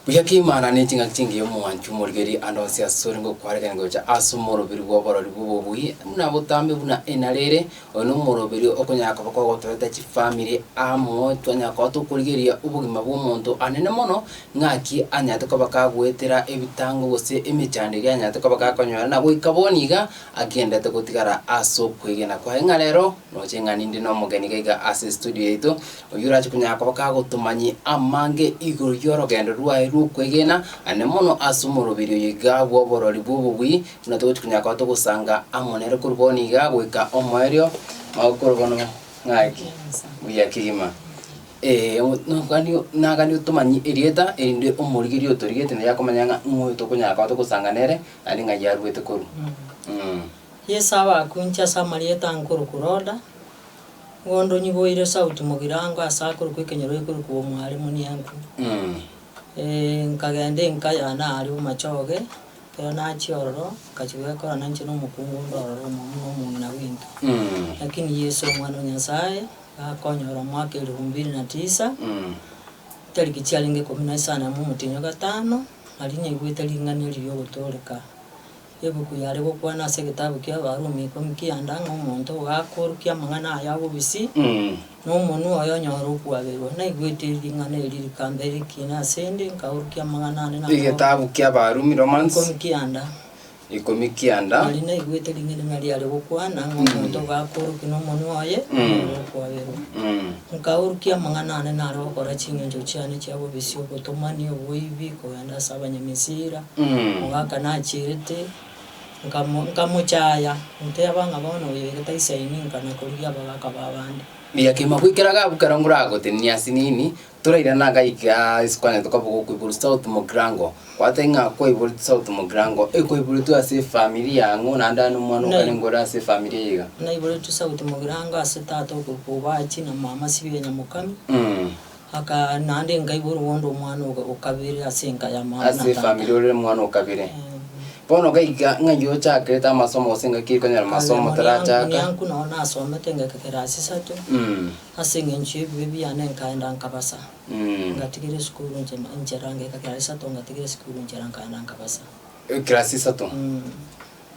Buya kegima ne chingaki chingiya omwanchi omorigeri ande onsi asore ngokwarekania gocha ase omoroberi bw'oborori bw'obobui buna botambe buna enare ere. Oyo nomoroberi okonyara koba kogotoreta chifamiri amo twanyara koba tokorigereria obogima bw'omonto anene mono ng'aki anyarete koba kagoetera ebitango gose emechando eria anyarete koba gakonyora na goika bono iga agenderete gotigara ase okwegena kwaye ng'a rero noche ng'a ninde nomogeni iga iga ase estudio yaito oyio orache konyara koba kagotomanyia amange igoro y'orogendo rwaye rw'okwegena ane mono ase omoroberi oyo iga bw'oborori bw'obobui Buna togochia konyara koba togosanga amo nere korwa bono iga goika omoerio, magokoro bono ng'aki buya kegima. Ee, nogani nagani otomanye erieta erinde omorigereria otorigete naye akomanya ng'a ng'o oyo tokonyara koba togosanga nere, naende ng'ai aruete korwa. Mh. Yeso abakunche ase amarieta nkorokwa Roda, gondo nyiboire Sauti Mogirango ase akorokwa ekenyoro gekorokwa Omware Monianku. Nkagenda enka yane aaria Bomachoge, Ekero nachia ororo, nkachia gwekorana inche na omokungu onde ororo omong'ina na omong'ina bw'enka. Lakini Yeso Omwana o Nyasae, gakonyora omwaka elifu mbili na tisa, chitariki chiarenge ikomi na isano amo omotienyi o gatano, nario nyaigwete ring'ana eri riogotooreka. Ebuku yare gokwana ase egetabu kia Abarumi ikomi kianda ng'a omonto gakoorokia amang'ana aya abobisi, Na omonwa oye onyore okwaberwa. Naigwete ring'ana eri rikambera rikiina asende, nkaorokia amang'ana ane na Egetabu ki'Abarumi, Romans, Ikomi kianda. Ikomi kianda. Nari naigwete ring'ana ng'a riare gokwana, ng'a omonto gakoorokia nomonwa oye, onyore okwaberwa. Nkaorokia amang'ana ane nare gokora ching'encho chiane chia bobisi, obotomani, oboibi, kogenda ase abanyamesira, omogaka nachierete. Nkamo, nkamochaya, nteba ng'a bono oyo iga taisaini, nkana korigia abagaaka b'abande. Riakima goikera gabu kero ngoragotenenia asinini, torairana gaika ase kwanyete koba gokoiborwa South Mugirango. Gwateba ng'a kwaiboretwe South Mugirango, ekoiboretwe ase efamiri yang'o naende aye nomwana okare ngore ase efamiri eye iga? Naiboretwe South Mugirango ase tata okorokwa Obachi na mama Sibia Nyamokami, aka naende nkaiborwa onde omwana okabere ase enka ya mama na Ase tata. efamiri ore omwana okabere. Bono gaiga ng'ai ochakerete amasomo gose engaki ekonyora masomo otarachaka? Monianku nao nasomete ngeka kerasi isato, ase eng'encho y'ebibe biane nkaenda nkabasa, ngatigera esukuru inche nchera ngeka kerasi isato ngatigera esukuru nchera nkaenda nkabasa. Ekerasi isato?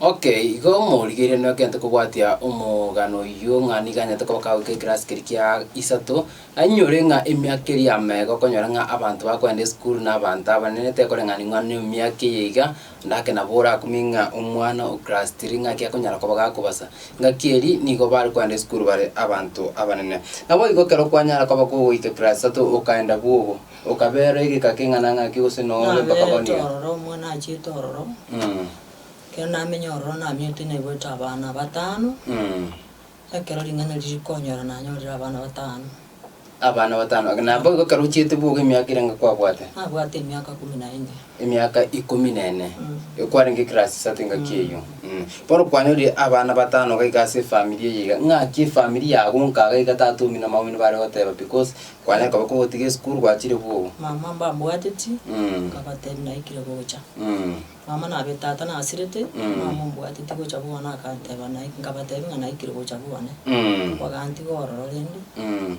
Okay, igo omorigereria nogento kobwatia omogano oyio ng'a nigo anyarete koba kagoika ekerasi keria kia isato, Ainyore ng'a emiaka eria y'amaiga okonyora ng'a abanto bakoenda esukuru na abanto abanene tekoreng'ana ng'a nemiaka eye iga, ndake nabo orakumie ng'a omwana o class three ng'aki akonyara koba gakobasa. Ngaki eria nigo bare koenda esukuru bare abanto abanene. Naboigo ekero kwanyara koba kogoika class isato okaenda bwogo, okabera egeka keng'ana ng'aki gose noore mpaka bono Naberete iga. ororo, omwana achiete ororo, ekero namenya ororo naminyete naigwete abana batano. Ekero ring'ana riria rikonyora nanyorire abana batano. Abana batano. Naboigo ekero ochiete bwogo emiaka erenga kwabwate? Nabwate emiaka kumi na ene. Emiaka ikomi na ene. Ekwarenge eclass isato engaki eyio. Bono kwanyorire abana batano iga iga ase efamiri eye iga, ng'aki efamiri yago nka iga iga tata omino mama omino bare goteba because kwanyara koba kogotiga esukuru gwachire bwogo. Mama mbambwateti, nkabatebia naikire gocha. Mama nabe tata nasirete, mama ombwateti gocha bwane akanteba nai nkabatebia ng'a naikire gocha bwane. Bagantiga ororo rende,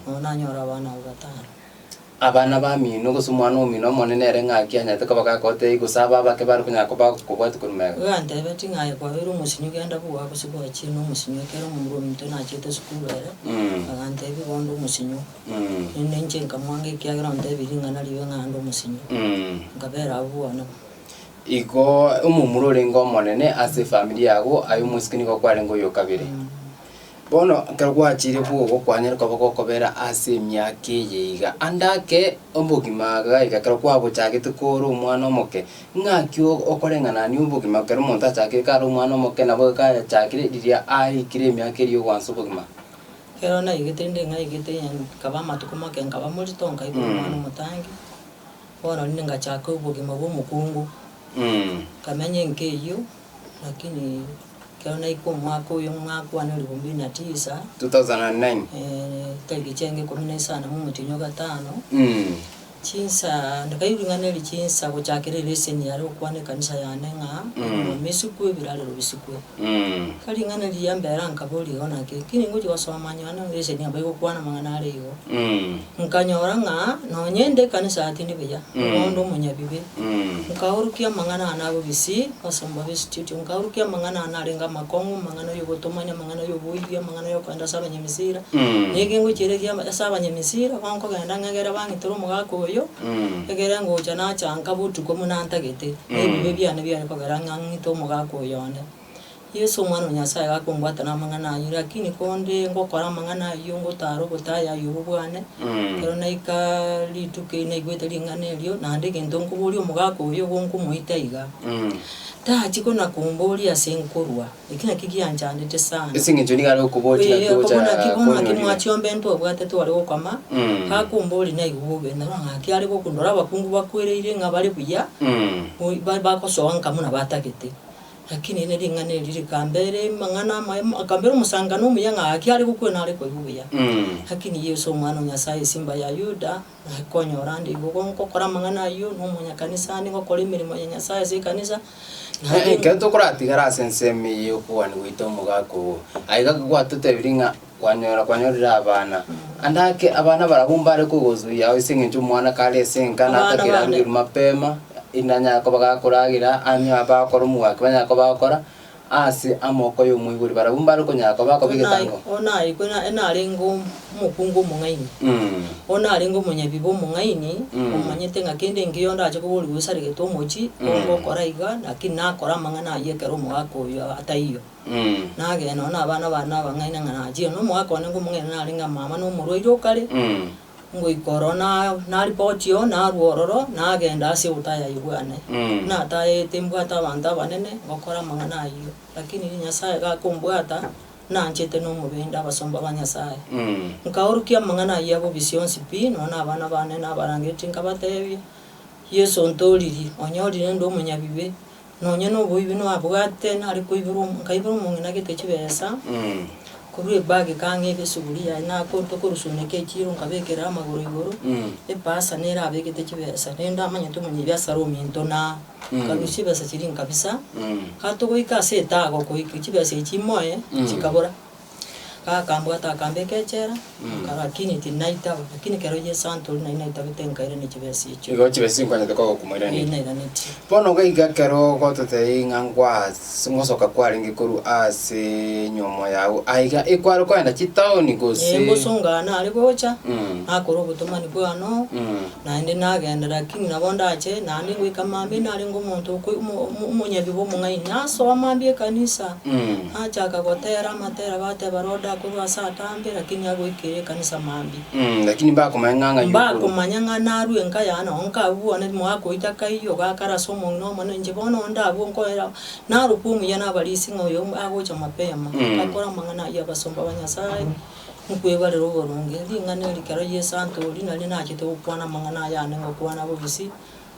nonya nanyora abana abwo batano. Abana bamino gose omwana omino omonene ere ng'aki anyarete koba gakotebia gose aba abake bare konyara koba kobwatia korwa magega? Iga antebetie ng'a aye kwabeire omosinyo genda bwoa gose gwachire nomosinyo ekero omomura ominto nachete esukuru ere, agantebia igo onde omosinyo. Rende inche nkamwanga ekiagera ontebirie ring'ana ribe ng'a ande omosinyo. Nkabera abwo bwane. Igo omomura orenge omonene ase efamiri yago, aye omoiseke nigo kwarenge oyo okabere. Bono ekero gwachire bwogo kwanyare koba gokobera ase emiaka eye iga, ande ake obogima iga iga ekero kwabochagete kore omwana omoke, ng'aki okoreng'anania obogima ekero omonto achakire kare omwana omoke nabo kayachakire riria aikire emiaka eria yogoansa obogima. Ekero naigete rende ng'aigete nkaba amatuko make nkaba morito nkaibora omwana omotangi. Bono rende ngachaka obogima bw'omokungu, nkamenya enka eyio, lakini ekero naika omwaka oyo ng'akwane elifu mbili na tisa, 2009. tariki chiaenge ikomi na isano amo omotienyi o gatano, Chinsa, ndakaigwa ring'ana eri chinsa gochakera ereseni yare gokwana ekanisa yane ng'a emiomo esikwe, ebirarero bisikwe. Ka ring'ana riria mbera nkaboria igo naki, lakini ngochia gosoma nyora ng'a ereseni nabo egokwana amang'ana are igo. Nkanyora ng'a nonye inde ekanisa aya tindi buya, nigo onde omonyabibe. Nkaorokia amang'ana ane abobisi, abasomba be studio, nkaorokia amang'ana ane arenge amakong'u, amang'ana ya obotomani, amang'ana ya oboibi, amang'ana ya okoenda ase abanyamisira. Nigo ngochiera ekia ase abanyamisira, bono nkogenda ng'a egere bang'itere omogaka oyo, egere ngocha nacha nka botuko buna ntagete, na ebibe biane biare kogera ng'a ng'ite omogaka oyo one. Yeso Omwana o Nyasae gakombwata namang'ana ayio, lakini konde ngokora amang'ana ayio, ngotara obotayayi obwo bwane, ekero naika rituko eri naigwete ring'ana erio, naende egento nkoboria omogaka oyo igo nkomoita iga, tachi kona komboria ase nkorwa, eki nakio gianchandete sana. Ase eng'encho nigo are gokoboria Ee, naki ogocha akobua naki bono naki konyorire. mwachiombe ntwabwate tware gokama, gakomboria naigwe bobe, narora ng'aki are gokondora abakungu bakwereire ng'a bare buya, oi ba- bagosoa nka buna batagete. Lakini ne ring'ana eri rikambera amang'ana amaye, akambera omosangano omuya ng'a gaki are gokwana are koigwa buya. Lakini Yeso Omwana o Nyasae, esimba ya Yuda, nakonyora ande igo gokora amang'ana ayio, na omonyakanisa ande ngokora emeremo ya Nyasae ase ekanisa, naende Ekero tokoratigara ase ensemo eye y'okogania goita omogaka oo, aiga gwatotebirie ng'a kwanyora kwanyorire abana, ande ake abana barabwo mbare kogosuia ase eng'encho omwana kare ase enka Abana natakire bande. arugerwe mapema, inanyare koba gakoragera anywe abakora omogaka banyare koba bagokora ase amoko y'omoibori barabwo mbare konyara koba bakoba egetango. Onaye narenge omokungu omong'aini, onarenge omonyabibe omong'aini, omanyete ng'a kende engiya ondache koborigwa osaregete omochie, ongokora iga, lakini nakora amang'ana ayio ekero omogaka oyo ataiyo. Nagenda nonya na abana bane abang'aini ng'a nachire, na omogaka one ngomong'aina narenge ng'a mama nomorwaire okare. Ngoika ororo na naripoti oo, narua ororo, nagenda ase obotayayi bwane. Natayete mbwate abanto abanene, ngokora amang'ana ayio. Lakini riria Nyasae gakombwata, nanchete nomobende abasomba ba Nyasae. Nkaorokia amang'ana ayio abobisi onsi pi, nonya na abana bane nabarangeretie nkabatebia, Yeso ontoririe, onyorire nde omonyabibe, Nonya noboibi nabwate nare koiborwa nkaibora omong'ina gete chibesa, korwa ebag kang'ebe esuguri yaye nako tokorusuneka echiro nkabekera amagoro igoro, epasa nere abegete chibesa rende amanyete omonyabiasara ominto na nkarusia chibesa chiria nkabisa, gatogoika ase etago koika chibesa echi imoe chikabora. Gakambwata akambeka echela, nkarora lakini tinaitaba, lakini ekero Yeso antoria nari naitabete nkairania chibesa echio. Igo chibesa nkwanyete kogokomoiraneria. Ee, nairanetie. Bono gaiga ekero ogototebia ng'a ngwas ngosoka kwarenge korwa ase enyiomo yao, aiga ekware kogenda chitaoni gose? Ee, ngosonga nare gocha, nakora obotomani bwane, Naende nagenda, lakini nabo ndache, naende ngoika mambia narenge omonto okoi omo omo omonyabibe omong'aini, nasoa mambia ekanisa, nachaka gotera amatera bateba Roda akorwa ase atambe, lakini agoikera ekanisa mambia. Lakini mbakomanya ng'a ng'ai okorwa. Mbakomanya ng'a narue enka yane nonye nkabua one omogaka oito akaiyo gakare ase omong'ina omonene, inche bono onde abwo nkoera, narokwa omuya nabarisia ng'a oyo agocha mapema, ngakora amang'ana ayio abasomba ba Nyasaye. Nkwebarera oboronge. Ring'ana eri kero Yeso antoria, nario nachete gokwana amang'ana aya ane ngokwana bobisi,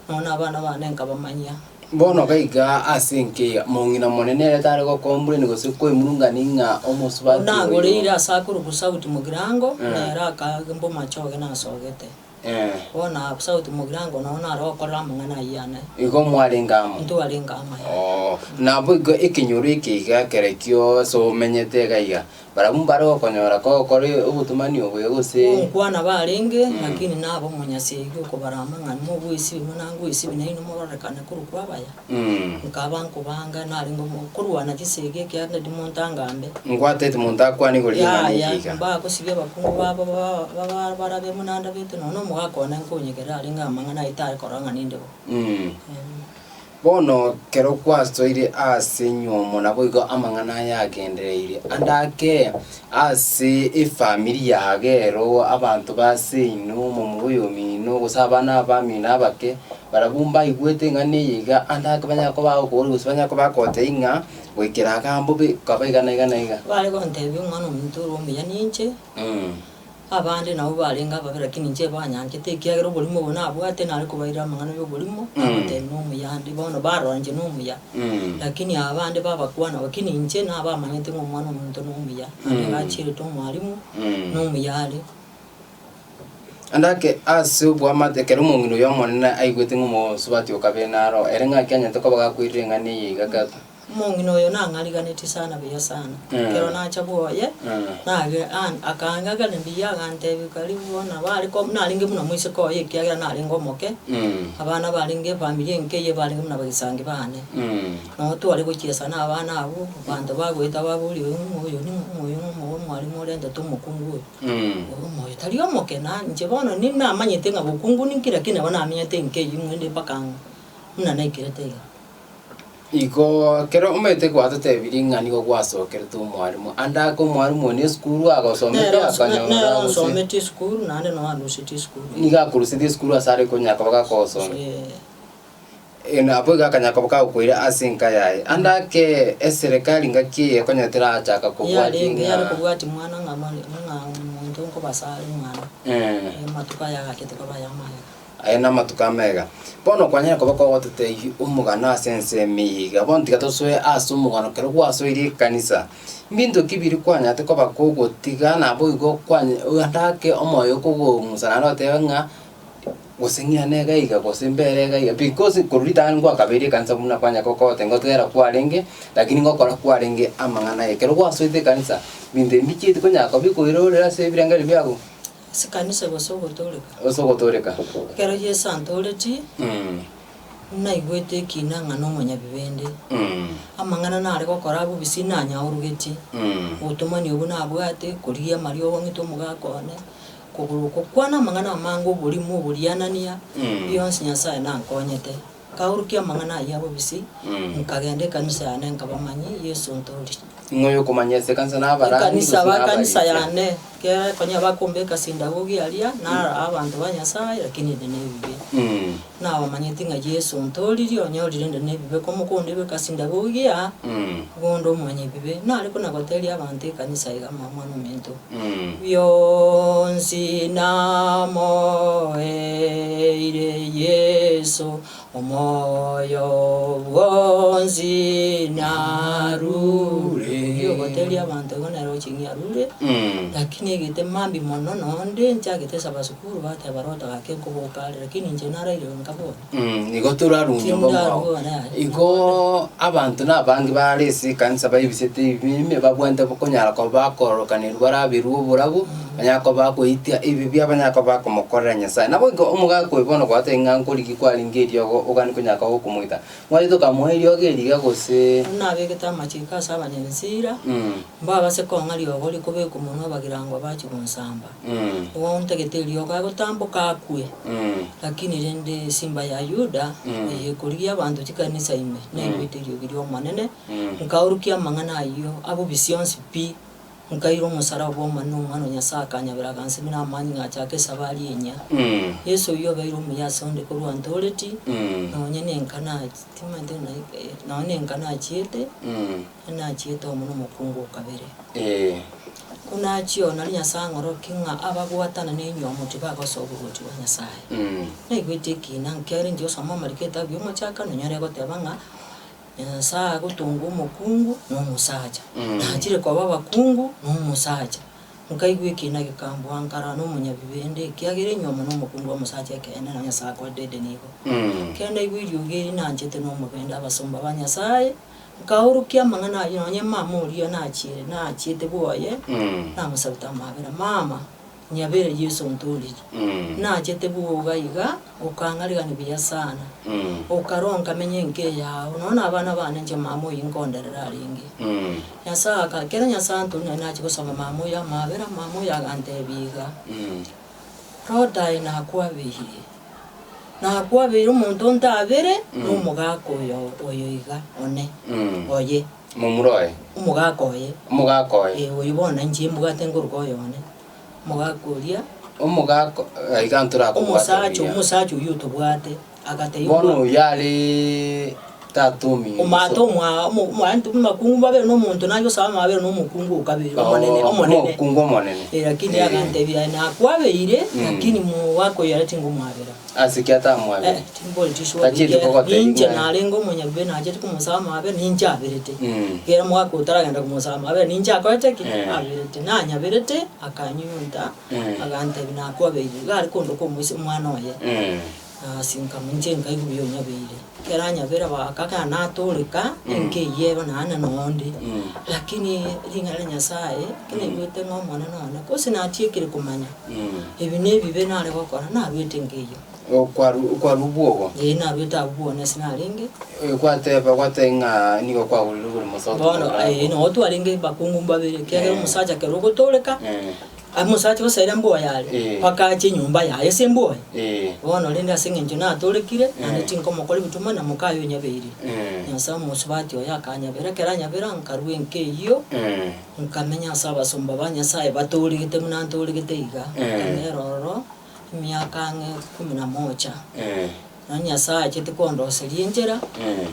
nonya na abana bane nkabamanyia. Bono gaiga ase enka mong'ina monene ere tare gokomplain gose koemurungania ng'a omosubati oyo. Nagoreire ase akorokwa Sauti Mugirango, nere aka mbomachoge nasogete. Bono abwo Sauti Mugirango noo nare gokorera amang'ana ayio ane. Igo mwarenge amo? Ntwarenge amo, yaya. Oo, naboigo ekenyoro eke iga kerekio ase omenyete iga iga, Barabwo mbare gokonyora kogokora obotomani obo iga gose. Gonkwana barenge, lakini nabe omonyasegi okobarama ng'a mogwesibi buna ngwesibi nainwe mororekane korokwa abaya. Nkaba nkobanga narenge omo korwana chisegi ekiagera tindi monto angambe. Ngwateti monto akwane igoro ring'ana eri Yaya, iga. mbagosibia abakungu babo ba- ba- barabe buna ndabete nonya omogaka one nkonyegerera arenge amang'ana aye tare korora ng'a ninde bo. Bono ekero gwasoire ase enyiomo naboigo amang'ana aya agendereire ande ake ase efamiri yago ero abanto ba seino omomura oyo omino gose abana abamino abake barabwo mbaigwete eng'ana eye iga ande ake banyare koba bagokoboria gose banyare koba bagotebia ng'a goikera iga mbobe kaba iga na iga na iga. Bare gontebia omwana ominto ore omuya ninche. Abande nabwo barenge ababe, lakini inche banyanchete, ekiagera oborimo obo nabwate nare kobairera amang'ana y'oborimo, nagotebi nomuya ande. Bono barora inche nomuya, lakini abande babakwana, lakini inche nabamanyete ng'a omwana omonto nomuya, naende gachierete omwalimu, nomuya are. Ande ase oboamate, ekero omong'ina oyo omonene aigwete ng'a omosubati o kabere naro, ere ng'aki anyarete koba gakoirera eng'ana eye iga gato? Omong'ina oyo nang'ariganetie sana buya sana. Ekero nacha bwoye, nage an akang'agania buya agantebia karibu bono nabo are ko narenge buna moiseke oye ekiagera narenge omoke, abana barenge efamiri enke eye barenge buna bagisangi bane. Nabo tware gochiesa na abana abwo, abanto bagoeta baboria oyo ng'o oyo ning'o oyo ng'o omwalimu orentete omokungu oyo. Omoyo tari omoke, na inche bono ninamanyete ng'a bokungu ninki, lakini nabo namenyete enka eyio ng'ende mpaka ng'a buna naikerete iga. Igo ekero omanyete gwatotebirie ng'a nigo gwasokerete omwalimu, ande ake omwalimu one esukuru agosomete Nere akanyora nere gose onsometie esukuru naende noo andusetie esukuru. nigo akorusetie esukuru ase are konya koba gakogosomia. Eh. Nabo igo akanya koba kagokoira ase enka yaye. Ande ake eserekari ngaki eye konya terachaka kobwatia Yarenge yare ng'a kobwatia mwana ng'a mari ng'a omonto nkobasa are mwana. Amatuko aya agachete koba aya amagega. Aya namatuko amega. Bono kwanyare koba kogototebi omogano ase ensemo eye iga. Bono tiga tosoe ase omogano ekero gwasoire ekanisa, mbinto ki biria kwanyarete koba kogotiga naboigo kwanya ande ake omoyo okogong'usa naende otebe ng'a Gose ng'ina iga iga, gose mbere iga iga, because korwa ritang'ani ngwakabeire ekanisa buna kwanya gokote ngotera kwarenge, lakini ngokora kwarenge amang'ana aya. Ekero gwasoete ekanisa, binto ebi mbichieti konyara koba bikoirorera ase ebirengeri biago? Ase ekanisa gose ogotooreka? Ase ogotooreka. Ekero Yeso antooreti, naigwete ekina ng'a nomonyabibende. Amang'ana nare gokora abwo bisi nanyaorogetie, obotomani obwo nabwate, korigia amariogo ng'ite omogaka one. Kogoro gokwana amang'ana amange oborimo, oborianania, bionsi Nyasae nankonyete. Nkaorokia amang'ana ayio abobisi, nkagenda ekanisa yane nkabamanyia Yeso ontorie. Ing'o oyokomanya ase ekanisa na abarandi Ekanisa gose na abakanisa abarisia? yane, kera konya bakombeka sindagogi aria, nara abanto ba Nyasae, lakini inde nebibe. Nabamanyeti ng'a Yeso ontoririe, onyorire inde nebibe, komokondebeka sindagogi aa, igo onde omonyebibe. Nare kona-goteria abanto ekanisa iga mwana ominto. Bionsi namoeire Yeso, omoyo bwonsi narure. Oyio ogoteria abanto igo nere oching'ia arure, lakini egete mambia mono nonde nchagete sabasukuru bateba rota gaki nkoboka are, lakini inche naraire nkabora. Igo torarue nyomba mwao. Tindarua naye. Igo abanto nabange bare ase ekanisa baibisete ebibe ime babwate konyara koba bakororokanerwa baraberwe oborabu, banyare koba bakoitia ebibe banyare koba bakomokorera Nyasaye. Nabo igo omogaka oyo bono gwateba ng'a nkorigia kwarenge eriogo ogani konyara koba gokomoita, mwachete okamoa eriogo eri iga gose. Nabegete amachiko ase abanyensira, mbabase kong'a riogo rikobekwa monwe abagirangwa bachie gonsamba. Igo ntagete eriogo agotamboka akwe. Lakini rende esimba ya Yuda, eye ekorigia abanto chikanisa ime, naigwete eriogi ri'Omonene, nkaorokia amang'ana ayio abobisi onsi pi, nkaira omosaraba bw'Omonene Omwana o Nyasae akanyabera agansemia namanyinga ngachaka esabari enyia. Yeso oyio obeire omuya ase onde korwa ntoreti, nonye nenka nachi timanyeti nonye nenka nachiete, nachiete amo nomokungu o kabere. Ko nachia oo nario Nyasae ang'orokie ng'a abagwatana nenyiomo tibagosoa oboruoti bwa Nyasae. Naigwete ekina nkiagera inche gosoma amariko etabu y'omochakano nyore egoteba ng'a Nyasae agotonga omokungu na omosacha, nachire koba abakungu na omosacha. Nkaigwa ekina gekambua nkarora na omonyabibe ende ekiagera enyiomo na omokungu omosacha ekeene na Nyasae akorete Edeni igo. Ekero naigwa eriogi eri nanchete na omobende abasomba ba Nyasae. Nkaorokia amang'ana ayio nonye mama oria nachiire nachiete bwoye, namosabete amabera, Mama, nyabere Yeso ontoririe. Nachete bwoga iga, okang'arigania buya sana, okarwa nkamenya enka eyao, nonya na abana bane inche mama oyio nkonderera arenge. Nyasae aka ekero Nyasae antoria nari nachia gosaba mama oyo amabera, mama oyo agantebia iga, Rhoda aye nakwabeire. Nakwabeire omonto ntabere nomogaka oyo oyo iga one, oye. Momura oye. Omogaka oye. Omogaka oye. Eh, oyo bono inche mbwate nkoruga oyo one. Omogaka oria. Omogaka iga ntorakobwata Omosacha buya. omosacha oyio otobwate, agatebia Bono oyio are. Tata omino. Omata omwa omo omo omokungu babere na omonto naye osaba amabere na omokungu okabere omonene omonene. Omokungu omonene. Eh, lakini agantebia aye nakwabeire lakini mogaka oyo ere tingomwabera. Ase ki atamwabera? Eh, timbori tishwa Tachieti ekiagera kogotebia ninche ng'a- narenge omonyabibe nachete komosaba amabera ninche aberete. Mm. Ekero omogaka otaragenda komosaba amabera ninche akorete ki? Eh. Aberete. Nanyaberete akanyunyunta Mm. agantebia nakwabeire. Iga are kondoka omoisia omwana oye. Mm. Ase nkamoincha nkaigwa buya onyabeire. Ekero anyabera baka ekero natoreka, nkeyeba naende nonde. Lakini ring'ana ria Nyasaye, ekero naigwete ng'a Omonene one, gose natiekire komanya, ebi na ebibe nare gokora, naruete nkeyio. Okwaru okwarwa obwogo. Ee, naruete abwo bwone ase narenge. Gwateba gwateba ng'a nigo kwagorire oboremo ase Bono, ee, noo twarenge bakungu mbabere, ekiagera omosacha ekero ogotoreka. Omosacha gose ere mboyo are, Eh. mpaka ache enyomba yaye ase mboyo. Eh. Bono rende ase eng'encho natorekire, naende Eh. tinkomokora ebituma na mokaye onyabeire. Eh. Nyasae omosubati oye akanyabera, ekero anyabera nkarua enka eyio, Eh. nkamenya ase abasomba ba Nyasae batoregete buna ntoregete iga. Eh. Nkamera ororo emiaka ang'e kumi na moja. Eh. Na Nyasae achete kondoseria enchera, Eh.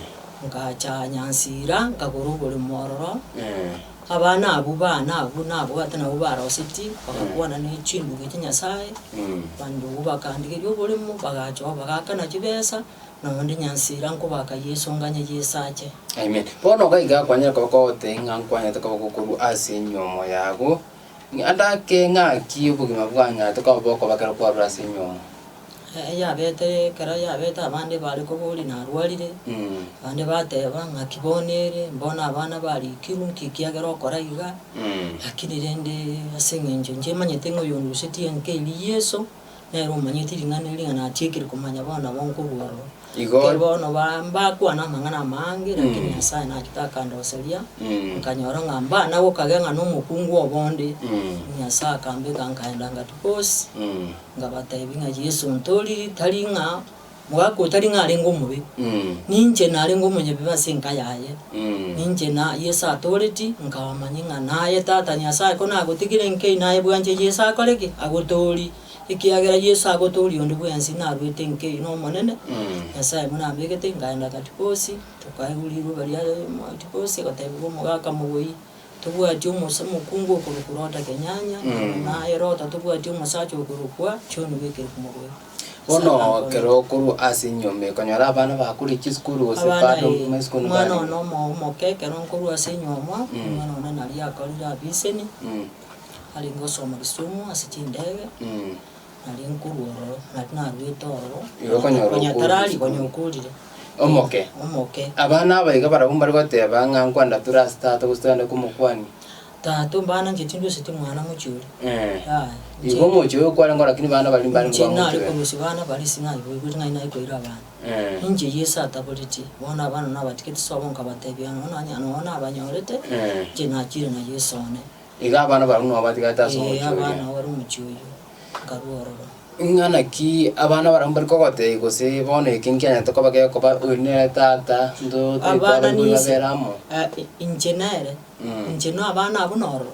nkacha Nyansira, nkagora oboremo ororo. Eh. Abana abwo bane abwo nabwate nabwo baroseti, bagakwana ne chindugu chia Nyasae, bandugu bakandigeria oboremo, bagacha oo bagaakana chibesa, na onde nyansira nkobaka Yeso nganye Yeso ache. Amen. Bono iga iga kwanyare koba kogotebia ng'a nkwanyarete koba gokorwa ase enyomo yago, ande ake ng'aki obogima bwanyarete koba bokoba ekero kwarure ase enyomo. Yabete ekero yabete abande bare koboria narwarire, abande bateba ng'aki bono ere, mbono abana barikirwe nki ekiagera okora iga, lakini rende ase eng'encho inche manyete ng'a oyondusetie enka eria Yeso, nere omanyete ring'ana eri ng'a natiekire komanya bono nabo nkorwa ororo. Igo. Ekero bono ba mbakwana amang'ana amange, lakini Nyasaye nachete akandoseria, nkanyora ng'a mbana gokagera ng'a nomokungu obonde, Nyasaye akambeka nkaenda ngatiposi. Nkabatebia ng'a Yeso ntoriri, tari ng'a mogaka oyo tari ng'a arenge omobe, ninche narenge omonyabibe ase enka yaye, ninche na Yeso atoreti, nkabamanyia ng'a naye Tata Nyasae ko nagotigire nkei naye bwanche Yeso akore ki? Agotorie. Ekiagera Yeso agotoria onde bwensi naruete nkei na Omonene, Nyasae buna ambegete, nkaenda Katiposi, tokaigwa riruba ria Tiposi, egotebiwa omogaka mogoi. Tobwati omosa omokungu okorokwa Rota Kenyanya, naye Rota tobwati omosacha okorokwa John Wycliffe Mogoe. Bono ekero okorwa ase enyomba ekonyora abana bakure chisukuru gose Abana bado ee, maisukuru omwana bare. one omo omoke ekero nkorwa ase enyomba, omwana one naria akorire abiseni, arenge gosoma Kisumu ase chindege, naria nkorwa ororo, nari naruete ororo, Igo okonyora konya okorire tarari esukuru. konya okorire. Omoke. Omoke. Abana aba iga barabwo mbare goteba ng'a nkwenda tore ase tata gose togende komokwania. Tata ombana inche tindoseti mwana mochie oria. Eh. Yaya. Igo omochie oyo kwarenge lakini bana baria mbare Inche nare nkwamochire. korusia bana baria sinaigwete ng'ai naikoire abana. Eh. Inche Yeso ataboreti, bono abana nabatigete sobo nkabatebia nonya nonya nonya nabanyorete, Eh. inche nachire na Yeso one. Iga abana barabwo nabo batigete ase Ee, omochie abana oria. nabo bare omochie oyio, nkarua ororo. Ng'a naki abana barabwo mbare kogotebia gose bono eke nkianyarete koba gekoba oyo nere tata, nto toito Abana abaibori ninse, babere amo. eh, inche nere, inche na abana abwo nororo,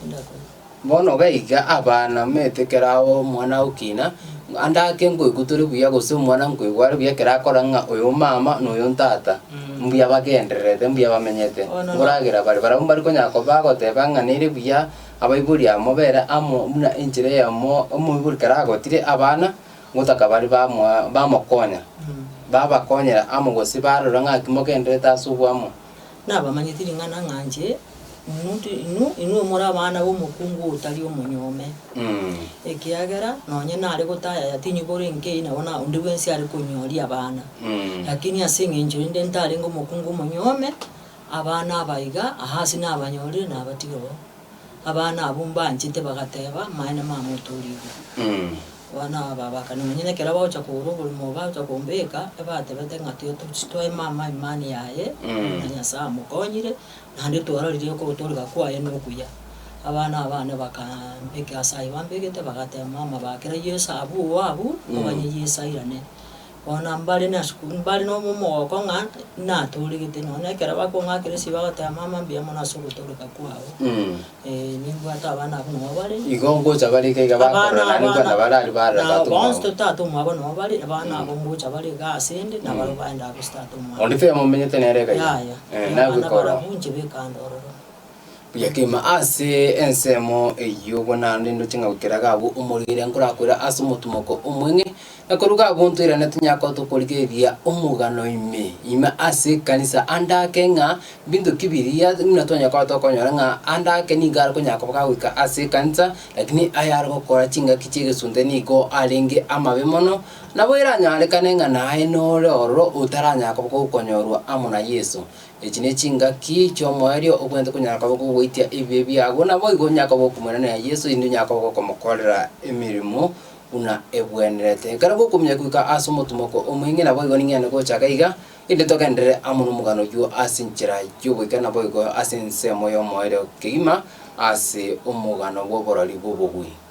tindakora. Bono iga iga abana omanyete ekero ao omwana agokina, ande ake nkoigwa tore buya gose omwana nkoigwa are buya ekero akora ng'a oyo omama na oyo ntata, mbuya bagendererete mbuya bamenyete, Bono na- nkoragera bare. Barabwo mbare konya koba bagoteba ng'a nere buya. Abaibori amo bere amo buna enchera eyemo omoibori kera agotire abana, ngotaka bare bamoa bamokonya, babakonyera amo gose barora ng'aki mogendererete ase oboamo. Nabamanyeti ring'ana ng'a inche inwe ti inwe inwe more abana b'omokungu otari omonyuome, ekiagera nonye nare gotayaya tinyibore nkei nabo na onde bwensi are konyoria abana. Lakini ase eng'encho rende ntarenge omokungu omonyuome, Abana aba iga, ase nabanyorire nabatige bo. Abana abwo mbanchete bagateba, Amaene mama otoorigwe. Abana aba bakana nonye nekero bagocha kogora oborimo obo bagocha kombeka, ebatebete ng'a tiga tochi toe mama imani yaye, na Nyasae amokonyire, naende twarorire ogotooreka kwaye nokuya. Abana abane bakambeka ase ayio bambegete, bagateba mama bakera Yeso abwo oo abwo, oganye Yeso airane. Bono mbare nasuku mbare na omogoko ng'a natoregete nonya ekero bakong'akera esegi bagoteba mama mbuya mono ase ogotoreka kwago. Nimbwate abana abwo nabo bare. Igo ngocha bare iga iga Abana bakorora naende abana kwana bare aria barora na tata bonsi omwabo. tata omwabo nabo bare, abana abwo ngocha bare iga asende, nabarabwo baende abwo ase tata omwabo. Onde temomenyete nere iga iga? Yaya, Eh, abana nabwo ikorora. barabwo inche bekande ororo. Buya kegima ase ensemo eyio naende ndoche ng'a goikera iga abwo omorwere nkorakwera ase omotumoko omweng'e, na korwa iga abwo ntoirane tonyare koba tokorigereria omogano ime, ime ase ekanisa ande ake ng'a mbinto ki biria buna twanyara koba tokonyora ng'a ande ake nigo are konyara koba kagoika ase ekanisa, lakini ayare gokora chingaki chi'egesunte nigo arenge amabe mono, nabo eranyarekane ng'a naye nore ororo otaranyara koba kogokonyorwa amo na Yeso. Echi nechingaki chi'omoerio obwenerete konyara koba kogoitia ebibe biago, naboigo onyare koba gokomoiraneria Yeso, inde onyare koba gokomokorera emeremo buna ebwenerete. Ekero gokomunya goika ase omotumoko omoing'e, naboigo ning'ende gochaka iga, inde togenderere amo nomogano oyio ase enchera y'ogoika naboigo ase ensemo y'omoerio kegima ase omogano bw'oborori bw'obogui.